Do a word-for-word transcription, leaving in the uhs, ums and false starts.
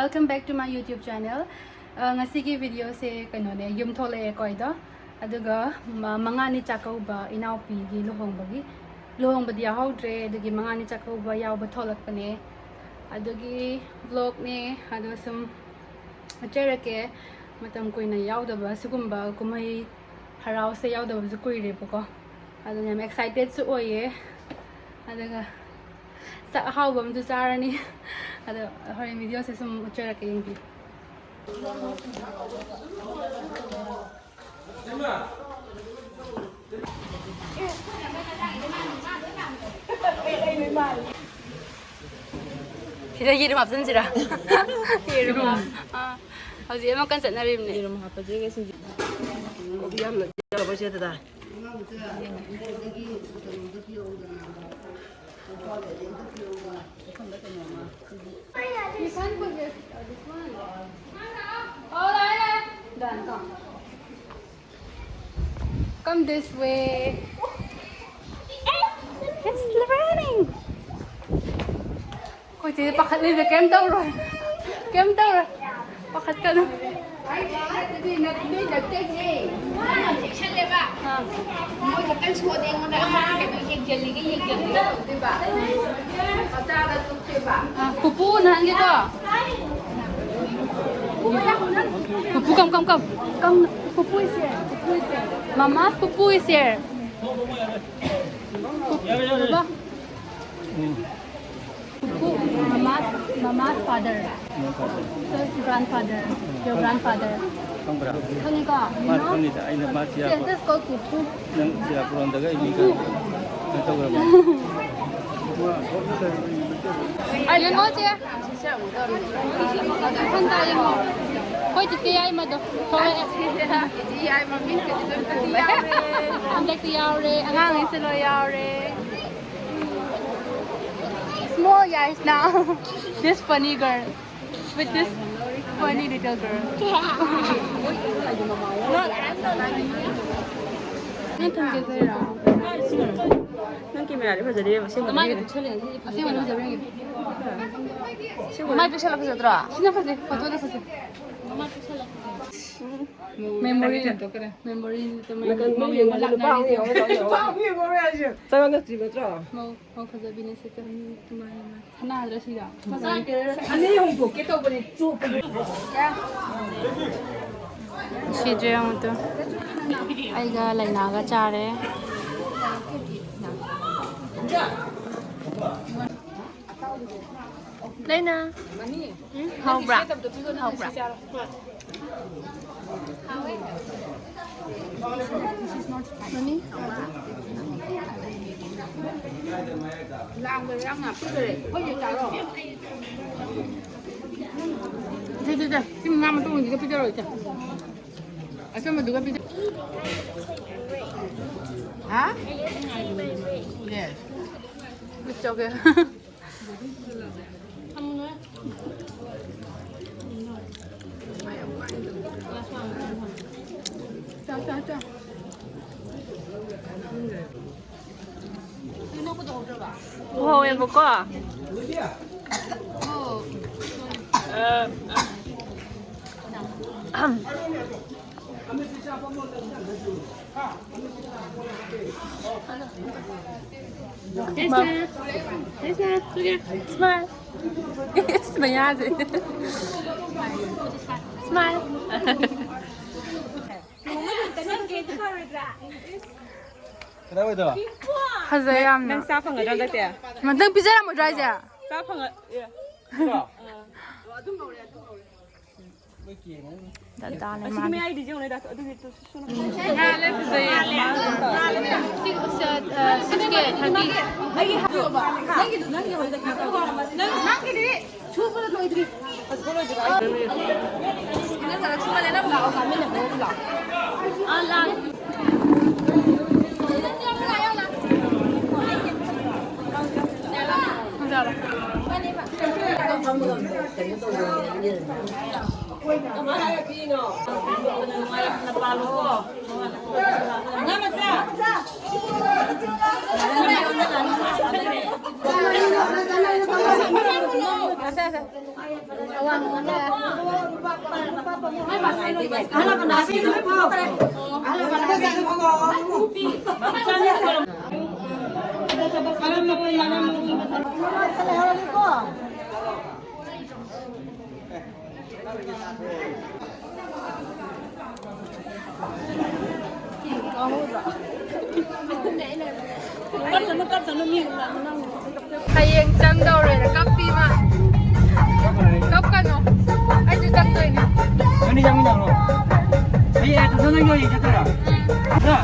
Welcome back to my YouTube channel. ꯑ, ꯉꯁꯤꯒꯤ videoꯁꯦ ꯀꯩꯅꯣꯅꯦ, ꯌꯨꯝ ꯊꯣꯛꯂꯛꯑꯦꯀꯣ ꯑꯩꯗꯣ꯫ ꯑꯗꯨꯒ ꯃ-, ꯃꯉꯥꯅꯤ ꯆꯥꯛꯀꯧꯕ ꯏꯅꯥꯎꯄꯤꯒꯤ ꯂꯨꯍꯣꯡꯕꯒꯤ, ꯂꯨꯍꯣꯡꯕꯗꯤ ꯌꯥꯎꯍꯧꯗ꯭ꯔꯦ, ꯑꯗꯨꯒꯤ ꯃꯉꯥꯅꯤ ꯆꯥꯛꯀꯧꯕ ꯌꯥꯎꯕ ꯊꯣꯛꯂꯛꯄꯅꯦ꯫ ꯑꯗꯨꯒꯤ vlogꯅꯦ, ꯑꯗꯣ ꯁꯨꯝ ꯎꯠꯆꯔꯛꯀꯦ꯫ ꯃꯇꯝ ꯀꯨꯏꯅ ꯌꯥꯎꯗꯕ ꯁꯤꯒꯨꯝꯕ ꯀꯨꯝꯍꯩ ꯍꯔꯥꯎꯁꯦ ꯌꯥꯎꯗꯕꯁꯨ ꯀꯨꯏꯔꯦꯕꯀꯣ꯫ ꯑꯗꯨꯅ ꯌꯥꯝ excitedꯁꯨ ꯑꯣꯏꯌꯦ꯫ ꯑꯗꯨꯒ ꯆꯥꯛ ꯑꯍꯥꯎꯕ ꯑꯃꯁꯨ ꯆꯥꯔꯅꯤ꯫ ꯑꯗꯣ ꯍꯣꯔꯦꯟ videoꯁꯦ ꯁꯨꯝ ꯎꯠꯆꯔꯛꯀꯦ, ꯌꯦꯡꯕꯤꯌꯨ꯫ ꯁꯤꯗ ꯌꯦꯔꯨꯝ ꯍꯥꯞꯆꯤꯟꯁꯤꯔꯥ? ꯌꯦꯔꯨꯝ ꯍꯥꯞ-, ꯑꯥ, ꯍꯧꯖꯤꯛ ꯑꯃ ꯀꯟꯅ ꯆꯠꯅꯔꯤꯕꯅꯦ꯫ ꯌꯦꯔꯨꯝ ꯍꯥꯞꯄꯁꯦ ꯁꯤꯡꯖꯨ꯫ ꯀꯣꯕꯤ ꯌꯥꯝꯅ ꯌꯥꯎꯔꯕ ꯁꯤꯗ? You can't put this, uh, this one. Done, come. Come this way. It's raining. ꯑꯩꯈꯣꯏ ꯆꯦ ꯄꯥꯈꯠꯂꯤꯁꯦ ꯀꯩꯝ ꯇꯧꯔꯣꯏ꯫ ꯀꯩꯝ ꯇꯧꯔꯣꯏ꯫ ꯄꯥꯈꯠꯀꯅꯨ꯫ ꯑꯗꯨꯗꯤ ꯅꯠ-, ꯅꯣꯏ ꯅꯠꯇꯦꯅꯦ꯫ ꯃꯥꯅ ꯆꯦꯛꯁꯜꯂꯦꯕ꯫ ꯑꯥ꯫ ꯃꯣꯏ ꯈꯛꯇꯪ ꯁꯣꯛꯑꯗꯤ ꯑꯩꯉꯣꯟꯗ ꯑꯃꯅ ꯀꯩꯅꯣ ꯌꯦꯡꯁꯤꯜꯂꯤꯒ ꯌꯦꯡꯁꯤꯜꯂꯤꯒ ꯇꯧꯗꯣꯏꯕ꯫ ꯃꯆꯥꯗ ꯇꯨꯞꯇꯣꯏꯕ꯫ ꯑꯥ, ꯄꯨꯄꯨ ꯅꯍꯥꯟꯒꯤꯗꯣ꯫ ꯄꯨꯄꯨ, come, come, come. Come, ꯄꯨꯄꯨ is here. ꯄꯨꯄꯨ is here. Mama's ꯄꯨꯄꯨ is here. ꯄꯨꯄꯨ, mama's, mama's father. Grandfather. Your grandfather. ꯈꯪꯕ꯭ꯔꯥ? ꯈꯪꯉꯤꯀꯣ? ꯃꯥ ꯈꯪꯉꯤꯗ, ꯑꯩꯅ ꯃꯥ ꯆꯤꯔꯥꯄꯨ-, This is called ꯄꯨꯄꯨ꯫ ꯅꯪ ꯆꯤꯔꯥꯄꯨꯔꯣꯟꯗꯒ ꯏꯃꯤꯒ ꯀꯩꯅꯣ ꯇꯧꯈ꯭ꯔꯕ? ꯌꯦꯡꯉꯣ ꯆꯦ꯫ ꯁꯟꯗꯥ ꯌꯦꯡꯉꯣ꯫ ꯑꯩꯈꯣꯏ ꯆꯤꯆꯦ ꯌꯥꯏꯃꯗꯣ ꯊꯣꯛꯂꯛꯑꯦ꯫ ꯍꯟꯗꯛꯇꯤ ꯌꯥꯎꯔꯦ꯫ ꯑꯉꯥꯡꯈꯩꯁꯨ ꯂꯣꯏ ꯌꯥꯎꯔꯦ꯫ Small guys now. This funny girl with this funny little girl. ꯅꯪ ꯊꯝꯒꯦ ꯍꯥꯏꯔꯣ? ꯅꯪ ꯀꯦꯃꯦꯔꯥꯗꯤ ꯐꯖꯗꯦ, ꯑꯁꯦꯡꯕꯗꯤ ꯃꯥꯏꯗꯤ ꯍꯦꯜꯂꯦ꯫ ꯄꯤꯛꯁꯦꯜ ꯌꯦꯡꯉꯨ, ꯁꯤꯗꯤ ꯐꯖꯩ꯫ ꯑꯁꯦꯡꯕꯗꯤ ꯐꯖꯕ ꯌꯦꯡꯒꯦ꯫ ꯑꯁꯦꯡꯕꯗꯤ ꯃꯥꯏ ꯄꯤꯛꯁꯦꯜ ꯐꯖꯗ꯭ꯔꯣ? ꯁꯤꯅ ꯐꯖꯩ, ꯐꯣꯇꯣꯗ ꯐꯖꯩ꯫ ꯃꯦꯃꯣꯔꯤ꯫ ꯃꯦꯃꯣꯔꯤ꯫ ꯅꯥꯀꯟꯗ ꯌꯦꯡꯉꯨ, ꯅꯨꯄꯥ ꯑꯃ ꯌꯦꯡꯉꯨ, ꯅꯨꯄꯥ ꯑꯃ ꯌꯦꯡꯉꯨ꯫ ꯆꯪꯉꯛꯇ꯭ꯔꯤꯕ ꯅꯠꯇ꯭ꯔꯣ? ꯃꯧ, ꯃꯧ ꯐꯖꯕꯤꯅꯦ ꯁꯤ꯫ ꯃꯥꯅꯦ, ꯃꯥꯅꯦ꯫ ꯁꯅꯥꯗ꯭ꯔꯥ ꯁꯤꯒ? ꯑꯅꯤ ꯍꯣꯡꯗꯣꯛꯀꯦ ꯇꯧꯕꯅꯦ, ꯆꯣꯞꯄꯗꯣ꯫ ꯁꯤꯗ꯭ꯔꯦ ꯑꯃꯨꯛꯇ꯫ ꯑꯩꯒ ꯂꯩꯅꯥꯒ ꯆꯥꯔꯦ꯫ ꯂꯩꯅꯥ꯫ ꯎꯝ, ꯍꯥꯎꯕ꯭ꯔꯥ? ꯍꯥꯎꯕ꯭ꯔꯥ? ꯃꯅꯤ? ꯂꯥꯡꯕꯗ ꯌꯥꯝ ꯉꯥꯛꯄꯤꯗꯔꯦ꯫ ꯑꯩꯈꯣꯏꯒꯤ ꯆꯥꯔꯣ꯫ ꯁꯦ, ꯁꯦ, ꯁꯦ꯫ ꯁꯤ ꯉꯥ ꯃꯇꯨꯝꯁꯤꯒ ꯄꯤꯖꯔꯣ, ꯏꯆꯦ꯫ ꯑꯆꯝꯕꯗꯨꯒ ꯄꯤꯖ-, ꯍꯥ? Yes. It's okay. ꯆꯥꯎ, ꯆꯥꯎ, ꯆꯥꯎ꯫ ꯎꯍꯧꯋꯦꯕꯀꯣ꯫ ꯑ, ꯑ, ꯑꯍꯝ꯫ Smile. Smile. ꯃꯌꯥꯁꯦ꯫ Smile. ꯀꯗꯥꯏꯋꯥꯏꯗ? ꯐꯖꯩ ꯌꯥꯝꯅ꯫ ꯅꯪ ꯆꯥ ꯐꯪꯒꯗ꯭ꯔꯥ ꯍꯟꯗꯛꯇꯤ? ꯃꯊꯪ ꯄꯤꯖꯔꯝꯃꯣꯏꯗ꯭ꯔꯣ ꯍꯥꯏꯁꯦ? ꯆꯥ ꯐꯪꯒ-, ꯑꯦ꯫ ꯗꯗꯥꯅꯦ ꯑꯁꯤꯒꯤ ꯃꯥꯅꯦ꯫ ꯃꯌꯥꯏꯗꯤ ꯌꯦꯡꯉꯨꯅꯦ, ꯗꯥ-, ꯑꯗꯨꯒꯤ ꯇꯨ-, ꯁꯨ-, ꯁꯨ-, ꯉꯥꯜꯂꯦ, ꯐꯖꯩꯌꯦ꯫ ꯁꯤ, ꯑ, six K thirty꯫ ꯑꯩꯒꯤ ꯍꯥꯞꯄꯤꯌꯣꯕ꯫ ꯅꯪꯒꯤꯗꯨ, ꯅꯪꯒꯤ ꯍꯣꯏꯗ ꯀꯩꯅꯣ ꯇꯧꯔꯣ꯫ ꯅꯪ, ꯅꯪꯒꯤꯗꯤ ꯁꯨꯕ ꯂꯣꯏꯗ꯭ꯔꯤ꯫ ꯍꯧꯖꯤꯛꯐꯥꯎ ꯂꯣꯏꯗ꯭ꯔꯤ꯫ ꯅꯪ ꯊꯕꯛ ꯁꯨꯃꯜꯂꯦ, ꯅꯪ ꯂꯥꯛꯑꯣ, ꯆꯥꯃꯤꯟꯅꯕ ꯑꯣꯏꯅ ꯂꯥꯛꯑꯣ꯫ ꯑ, ꯂꯥꯛꯑꯦ꯫ ꯐꯖꯕ꯫ ꯀꯃꯥꯏ ꯍꯥꯏꯔꯛꯀꯦ ꯌꯦꯡꯉꯣ꯫ ꯅꯨꯡꯉꯥꯏ ꯌꯥꯝꯅ ꯄꯥꯜꯂꯨꯀꯣ꯫ ꯑꯉꯥꯡ ꯃꯆꯥ꯫ ꯍꯌꯦꯡ ꯆꯪꯗꯧꯔꯦꯅ ꯀꯞꯄꯤ ꯃꯥ꯫ ꯀꯞꯀꯅꯣ꯫ ꯑꯩꯁꯨ ꯆꯪꯗꯣꯏꯅꯦ꯫ ꯅꯪꯗꯤ ꯆꯪꯃꯤꯟꯅꯔꯣ꯫ ꯍꯌꯦꯡ ꯑꯗꯨꯗ ꯅꯪ ꯌꯣꯜꯂꯤ ꯆꯠꯇꯣꯏꯔꯣ? ꯅꯠꯇ꯭ꯔꯥ?